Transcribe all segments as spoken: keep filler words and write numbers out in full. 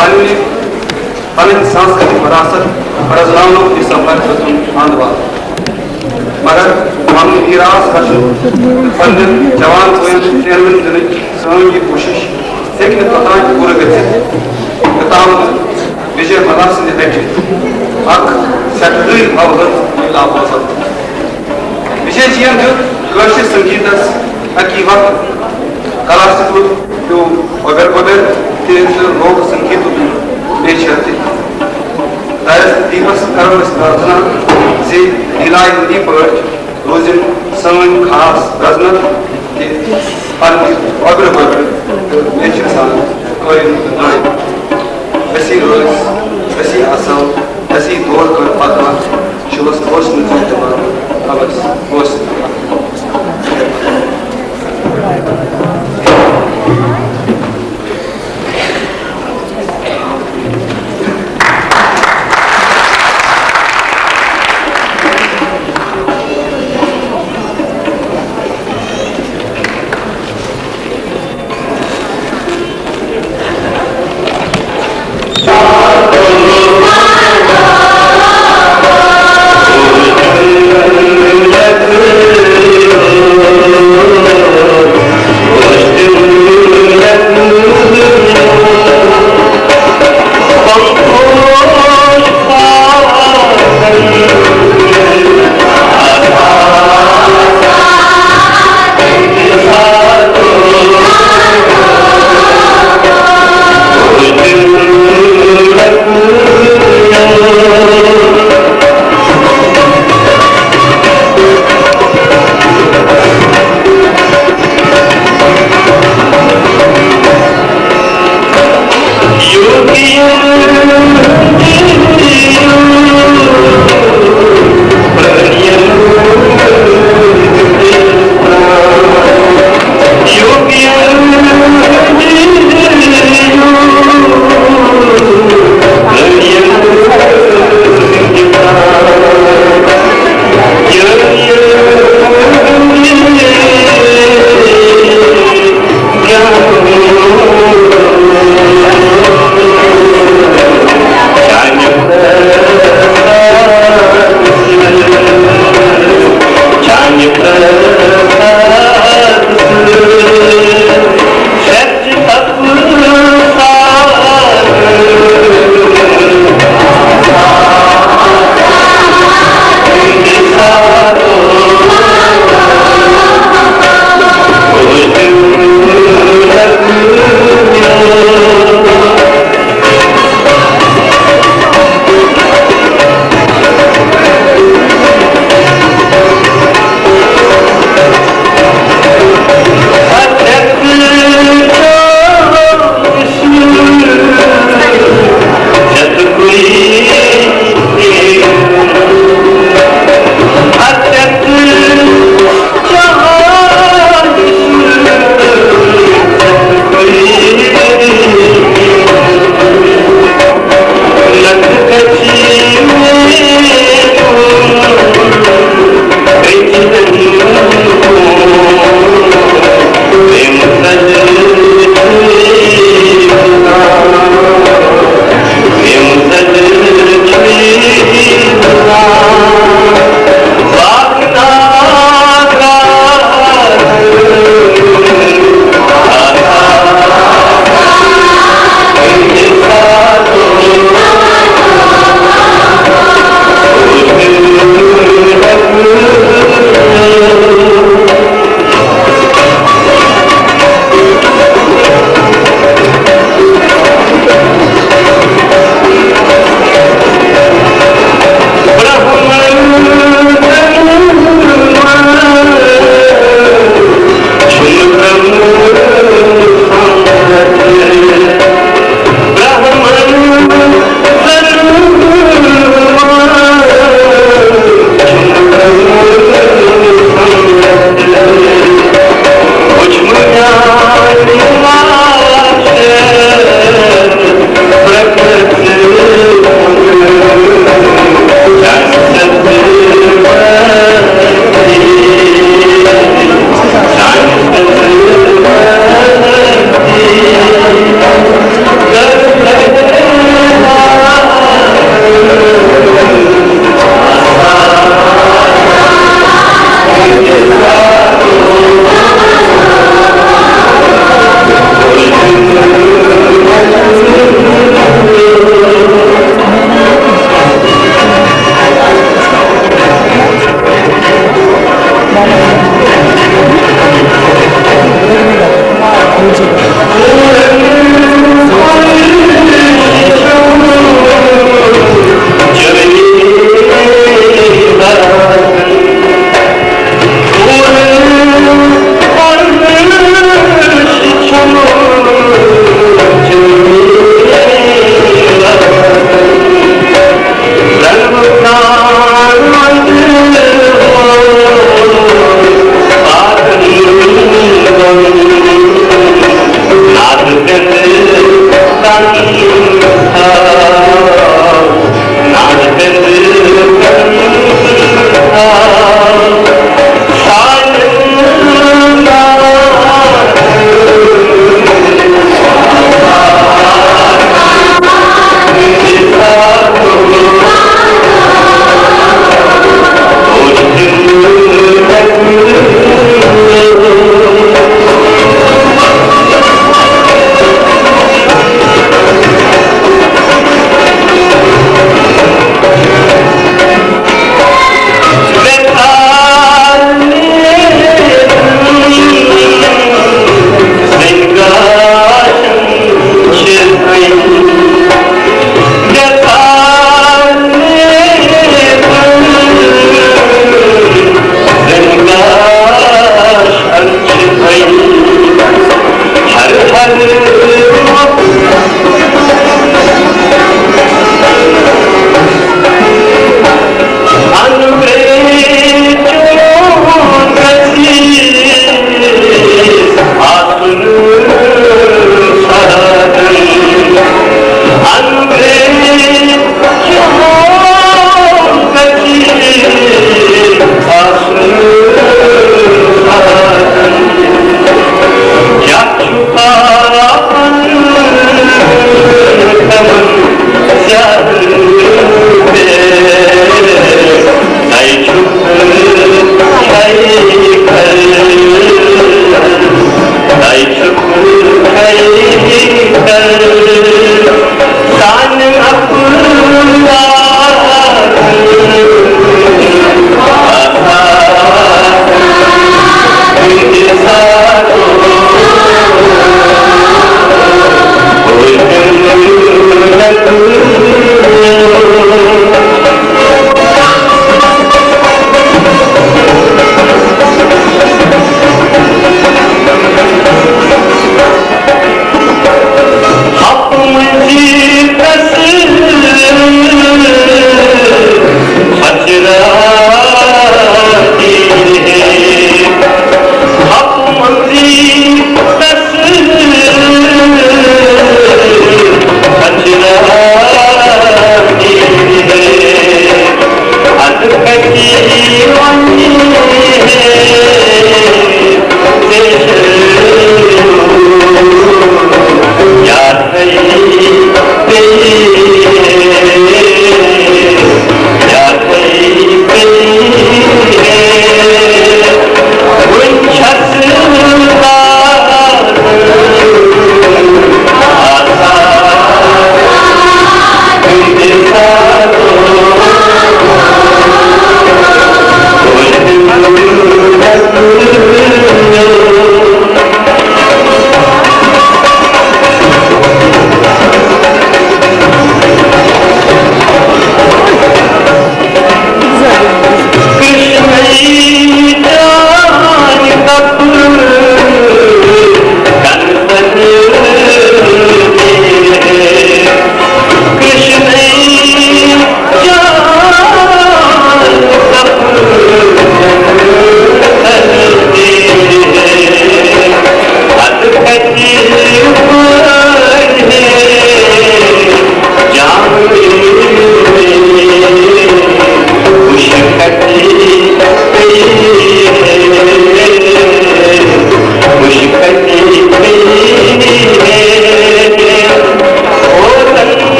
پننہِ پنٕنۍ سنسکرتک وراثت پرزناونُک یہِ سفر ہیوٚتُن اند واتُن۔ مگر پنُن میراث رچھُن تہٕ پننٮ۪ن جوان پُین ترٛٮ۪ن دِنٕچ سٲنۍ یہِ کوٗشش ہیٚکہِ نہٕ توٚتام پوٗرٕ گٔژھِتھ، یوٚتام نہٕ وجے ملا سٕنٛدِ اَکہِ اکھ سٮ۪ٹھاہٕے حوالہٕ یہِ لاپوسل۔ وجے جین دیُت کٲشرِس سنگیتس اکی وقت کلاسیکل پیوٚو اوبر اوبر تہِ تہٕ لوک سنگیتُک پیشر تہِ۔ دایس دیپس کرو أسۍ پرارتھنا زِ الہی ہٕنٛدی پٲٹھۍ روزن سٲنۍ خاص غزلن تہِ پننہِ اوبرِ اوبر تہٕ میچھِ سان قٲیِم تہٕ دٲیِم۔ أسی روزۍ، أسی اصل، أسی دور کر پتہ، شُوس اوس نہٕ زیادٕ مانُن، اوس، اوس۔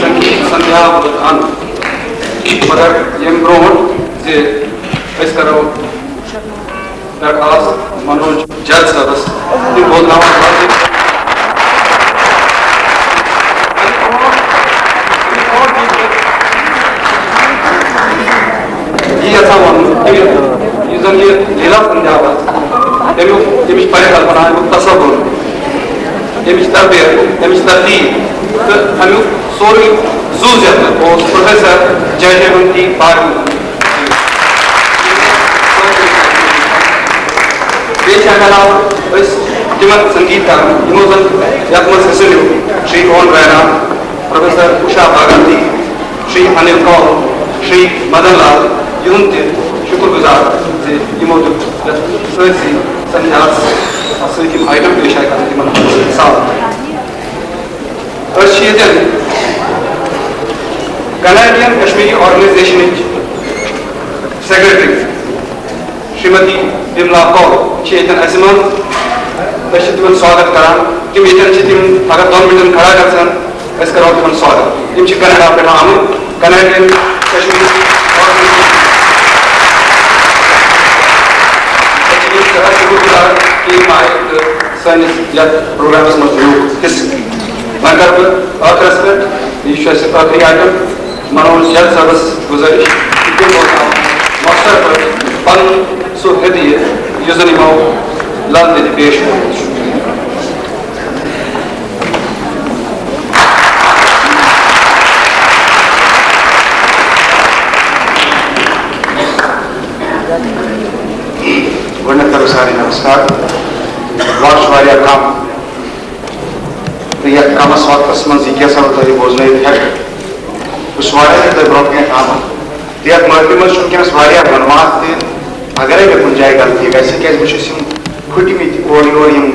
سنگیت سندھیا وُچھان۔ مگر ییٚمہِ برونٛٹھ زِ أسۍ کرو درخواست منوج جج صٲبس، تِم بوزناوان لفظ۔ یہِ یژھان ونُن کہِ یُس زن یہِ لیلا سنجاب آسہِ، تمیُک، تمِچ پریکلپنا، امیُک تصور، تمِچ تربیت، تمِچ ترتیب تہٕ امیُک سورُے زُو زیتنہٕ اوس پروفیسر جے جے ہُنٛد ٹی پارمل۔ بیٚیہِ چھِ اَمہِ علاوٕ أسۍ تِمن سنگیت کارن، یِمو زن یتھ منٛز حصہٕ نیوٗ، شری پون رینا، پروفیسر اوشا بھاگرتھی، شری انل کول، شری مدن لال، یِہُنٛد تہِ شُکر گُزار زِ یِمو دیُت یتھ سٲرسٕے سمجھاہس سۭتۍ یِم آیٹم پیش آیہِ کرنہٕ، تِمن ہُنٛد سۭتۍ سان۔ أسۍ چھِ ییٚتٮ۪ن کناڈین کشمیری آرگنائزیشنٕچ سیکرٹری شریمتی بملا کول چھِ ییٚتٮ۪ن اَسہِ منٛز۔ أسۍ چھِ تِمن سواگت کران۔ تِم ییٚتٮ۪ن چھِ، تِم اگر دۄن منٹن کھڑا گژھن، أسۍ کرو تِمن سواگت۔ یِم چھِ کینیڈا پٮ۪ٹھ آمٕتۍ، کناڈین کشمیری آرگنائزیشن۔ أسۍ چھِ یِم سٮ۪ٹھاہ شُکر گُزار کہِ یِم آیہِ تہٕ سٲنِس یتھ پروگرامس منٛز نیوٗکھ حصہٕ۔ وۄنۍ کرٕ بہٕ ٲخرس پٮ۪ٹھ، یہِ چھُ اَسہِ ٲخری آیٹم، منوج جٹ صٲبس گُزٲرِش کہِ تِم بوزناوَن مۄختصر پٲٹھۍ پنُن سُہ ہدیہِ یُس زن یِمو لل دٮ۪دِ پیش کوٚرمُت چھُ۔ گۄڈٕنٮ۪تھ کرو سارے نمسکار۔ وقت چھُ واریاہ کم، تہٕ یتھ کمس وقتس منٛز یہِ کیٛاہ سا بہٕ تۄہہِ بوزنٲوِتھ ہٮ۪کہٕ، بہٕ چھُس واریاہ تہِ تۄہہِ برونٛہہ کینٛہہ آمُت۔ تہٕ یتھ محفلہِ منٛز چھُ وٕنکیٚنس واریاہ وۄنمات تہِ، اگرے مےٚ کُنہِ جایہِ غلطی گژھِ، کیٛازِ بہٕ چھُس یِم پھٕٹمٕتۍ اورٕ یورٕ یِم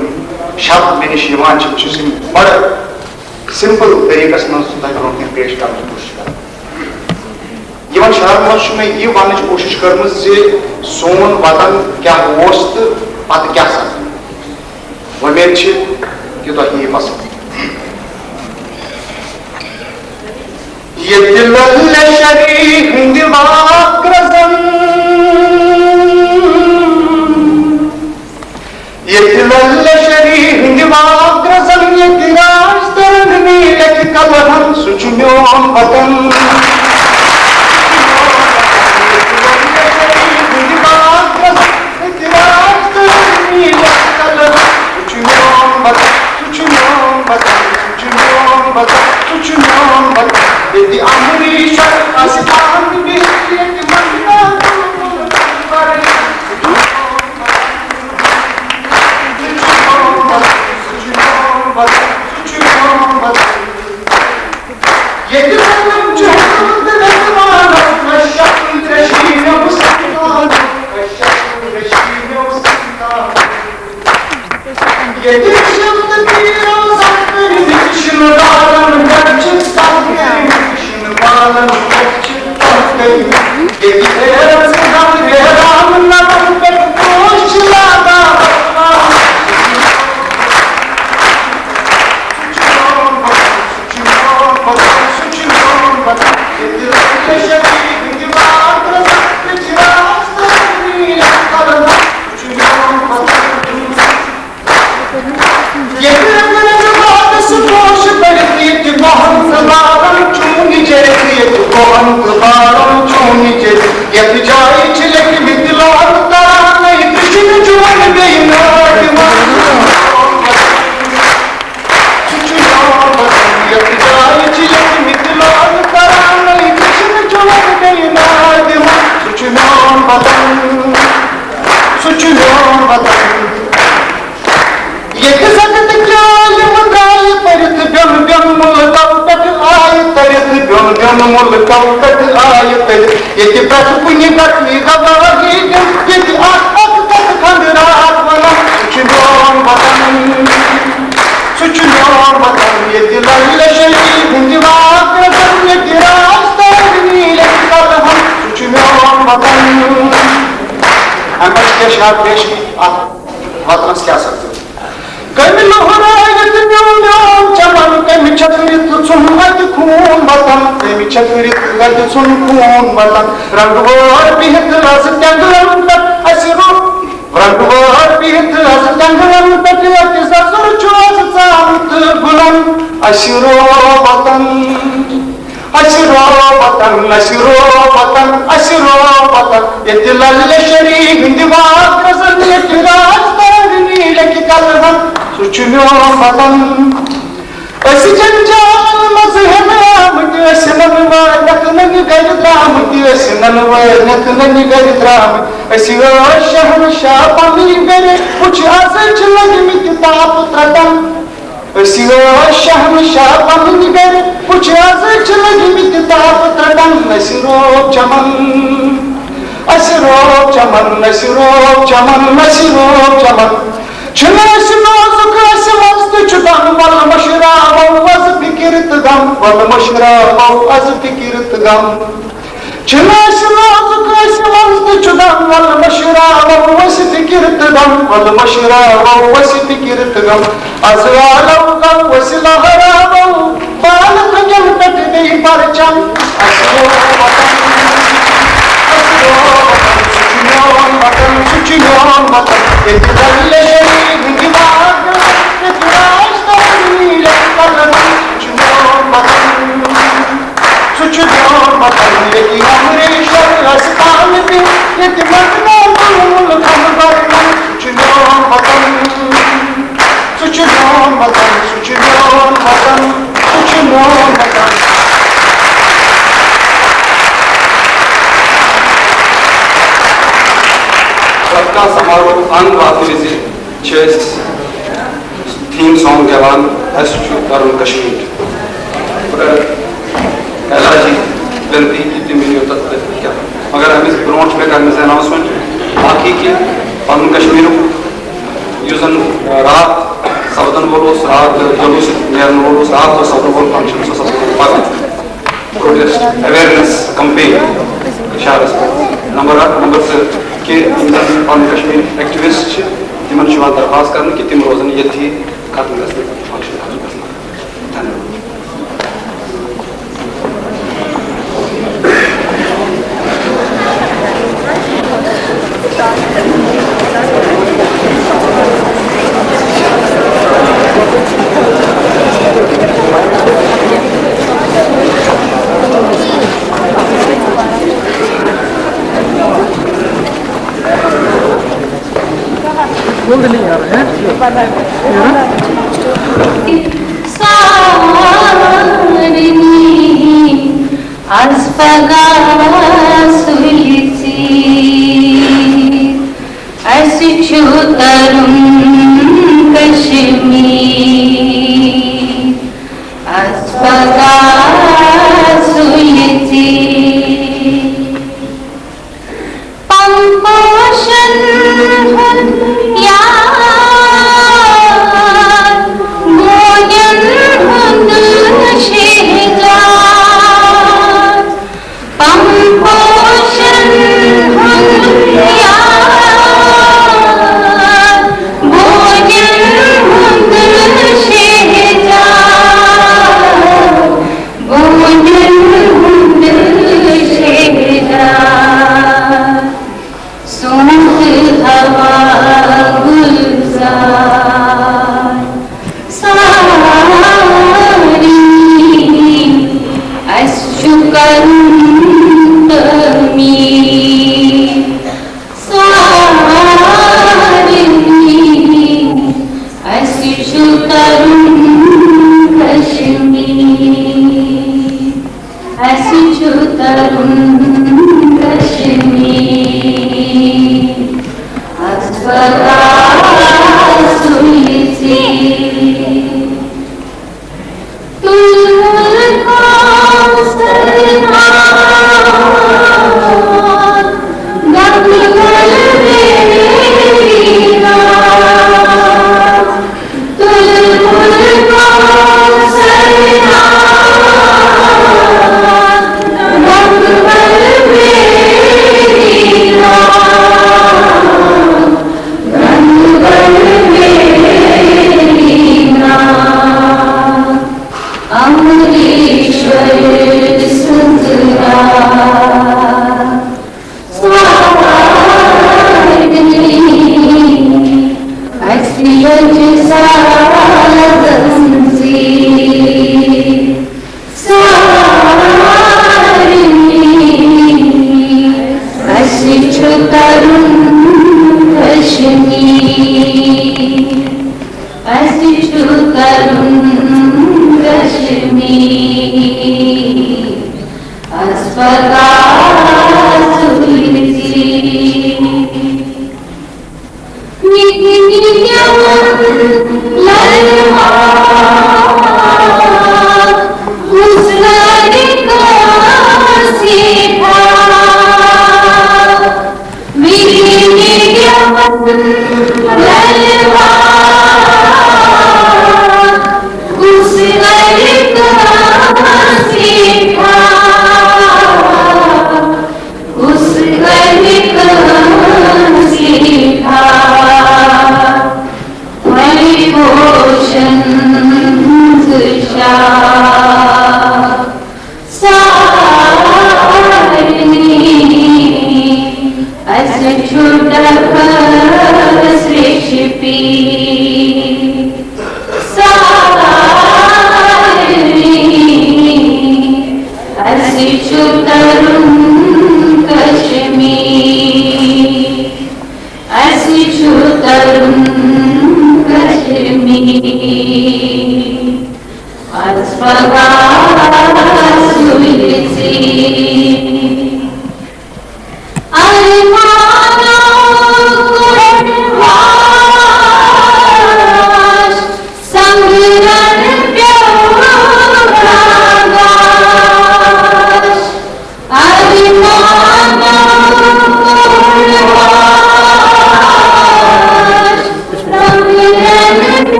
شبد مےٚ نِش یِوان چھِ، بہٕ چھُس یِم بڑٕ سمپل طریٖقس منٛز تۄہہِ برونٛہہ کِنۍ پیش کرنٕچ کوٗشش کران۔ یِمن شعرن منٛز چھُ مےٚ یہِ وننٕچ کوٗشش کٔرمٕژ زِ سون وطن کیٛاہ اوس تہٕ پتہٕ کیٛاہ سپد۔ وۄمید چھِ کہِ تۄہہِ یِیہِ پسنٛد۔ ییٚتہِ لولہِ شری ہٕنٛدِ واکرزن، ییٚتہِ لولہِ شری ہٕنٛدِ واکرزن، ییٚتہِ راج ترنگی لیکھِ قلمن، سُہ چھُ میون وطن۔ ییٚتہِ لولہِ شری ہٕنٛدِ واکرزن، ییٚتہِ راج ترنگی لیکھِ قلمن، سُہ چھُ میون وطن، سُہ چھُ میون وطن، سُہ چھُ میون وطن، سُہ چھُ میون وطن۔ ییٚتہِ امریشن آسہِ تنگ بِہِتھ، ییٚتہِ منگا بُلبُل پرِ۔ ییٚتہِ زَن چھُ حُکمت رضوانُک، نہ شکل ترٛشی مےٚ وُسنتانُک، نہ شکل ترٛشی مےٚ وُسنتانُک۔ ییٚتہِ وٕچھِو تہٕ پیٖرو زَن کٔرمٕتۍ چھِنہٕ بالَن پٮ۪ٹھ چھِ تَتھ کٔرمٕتۍ، چھِنہٕ بالَن پٮ۪ٹھ چھِ تَتھ کٔرمٕتۍ۔ ییٚتہِ غیرت زَن غیران نَمَن پٮ۪ٹھ پوش چھِ لاگان۔ ییٚتہِ رنٛگہٕ رنٛگہٕ باغس پوش بٔرِتھ، ییٚتہِ کوہن تہٕ بالن چوٗنہِ چٔرِتھ، ییٚتہِ کوہن تہٕ بالن چوٗنہِ چٔرِتھ، یَتھ جایہِ چھِ لیٚکھمٕتۍ لال ترانَے، تہِ چھُنہٕ چون بیٚیہِ ناو دِوان۔ سُہ چھُ میون وطن، یَتھ جایہِ چھِ لیٚکھمٕتۍ لال ترانَے، تہِ چھُنہٕ چون بیٚیہِ ناو دِوان۔ سُہ چھُ میون وطن، سُہ چھُ میون وطن۔ ییٚتہِ زَن تہِ عالِم درٛایہِ پٔرِتھ، بیوٚن بیوٚن مُلکو پٮ۪ٹھ آیہِ تٔرِتھ، بیوٚن بیوٚن مُلکو پٮ۪ٹھ آیہِ تٔرِتھ۔ ییٚتہِ پرٛٮ۪تھ کُنہِ گژھِ گواہی دِنۍ، ییٚتہِ اکھ اکھ کتھ کھنٛڈ راتھ وَنان، سُہ چھُ میون وطن، سُہ چھُ میون وطن۔ ییٚتہِ لَلہِ شہیٖد ہٕنٛدِ واکرٕ زَن، ییٚتہِ راج تٲج نیٖلِتھ قلمَن، سُہ چھُ میون وطن۔ اَمہِ پَتہٕ چھِ کینٛہہ شعر پیش اَتھ وطنَس کیٛاہ سپدیو۔ کمہِ لوہرٲوِتھ میون میون چمن، کمہِ چھٔکرِتھ ژھُن اتہِ خوٗن وطن، کمہِ چھٔکرِتھ اتہِ ژھُن خوٗن وطن۔ رنٛگہٕ وٲر بِہِتھ از ٹٮ۪نٛگرن پٮ۪ٹھ اسہِ رو، رنٛگہٕ وٲر بِہِتھ از ٹٮ۪نٛگرن پٮ۪ٹھ اتہِ ززُر چھُ از ژامُت گُلن۔ اسہِ رو وطن، اسہِ رو وطن، اسہِ رو وطن، اسہِ رو وطن۔ ییٚتہِ للہِ شری ہٕنٛدِ واک رزن، ییٚتہِ راج ترنگنی لیکھِ قلمن، سُہ چھُ میون وطن۔ أسۍ جنجالن منٛز ہٮ۪نہٕ آمٕتۍ، أسۍ ننہٕ وٲلۍ نکھٕ ننہِ گرِ درٛامٕتۍ، أسۍ ننہٕ وٲلۍ نکھٕ ننہِ گرِ درٛامٕتۍ۔ أسۍ ٲسۍ شہنشاہ پنٕنۍ گرِ، وٕچھ از چھِ لٔگمٕتۍ تاپہٕ ترٛٹن۔ أسۍ ٲسۍ شہنشاہ پنٕنۍ گرِ، وٕچھ از چھِ لٔگمٕتۍ تاپہٕ ترٛٹن۔ اسہِ روو چمن، اسہِ روو چمن، اسہِ روو چمن، اسہِ روو چمن۔ چھِنہٕ أسۍ نازُک، أسۍ منٛز تہِ چھُ دم، ول مٔشراوو از فِکر تہٕ غم، ول مٔشراوو از فِکر تہٕ غم۔ چھِنہٕ أسۍ نازُک، أسۍ منٛز تہِ چھُ دم، ول مٔشراوو أسۍ فِکر تہٕ غم، ول مٔشراوو أسۍ فِکر تہٕ غم۔ از والو غم أسۍ لہراوو، بال تھکن پٮ۪ٹھ بیٚیہِ پرچم۔ اسہِ روو وطن، اسہِ روو وطن، سُہ چھُ میون وطن، سُہ چھُ میون وطن۔ ییٚتہِ بلہِ شریٖف ہٕنٛدِ باغ، ییٚتہِ راج ترنگنی لیکھِ قلمن، سُہ چھُ میون وطن۔ سُہ چھُ میون وطن، ییٚتہِ امریشر آسہِ پانہٕ تہِ، ییٚتہِ منگنو مُلکن برنن۔ سُہ چھُ میون وطن، سُہ چھُ میون وطن، سُہ چھُ میون وطن، سُہ چھُ میون وطن۔ پرٛٮ۪تھ کانٛہہ سماروہ انٛد واتنہٕ وِزِ چھِ أسۍ تھیم سانگ گٮ۪وان، اَسہِ چھُ تَرُن کشمیٖر۔ بہٕ کَرٕ اعزازی بنتی کہِ تِم یِن یوٚتَتھ تہٕ کیٛاہ۔ مگر اَمہِ برونٛٹھ چھُ مےٚ کَرٕنۍ زٕ announcement۔ اَکھ یہِ کہِ پَنُن کشمیٖرُک یُس زَن راتھ سپدَن وول اوس، راتھ جلوٗس نیرَن وول اوس، راتھ اوس سپدَن وول function، سُہ سپدَن پَگاہ۔ Protest awareness campaign شہرس منٛز۔ نمبر اکھ، نمبر زٕ کہِ یِم زن پنٕنۍ کشمیٖر activist چھِ، تِمن چھُ یِوان درخواست کرنہٕ کہِ تِم روزن ییٚتھی ختم گژھنہٕ، function ختم گژھنہٕ۔ دھنیواد۔ سارنٕے از پگاہ سُلہِ ژیٖرۍ، اَسہِ چھُ ترُن کشمیٖر۔ از پگاہ سُلہِ ژیٖرۍ، پنپوشن ہُنٛد یار، گوجن ہُنٛد شہزاد۔ پنپوشن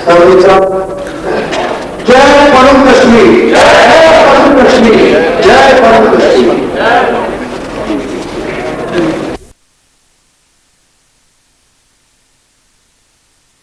سلام صاحب۔ جے پنُن کشمیر، جے پنُن کشمیر، جے پنُن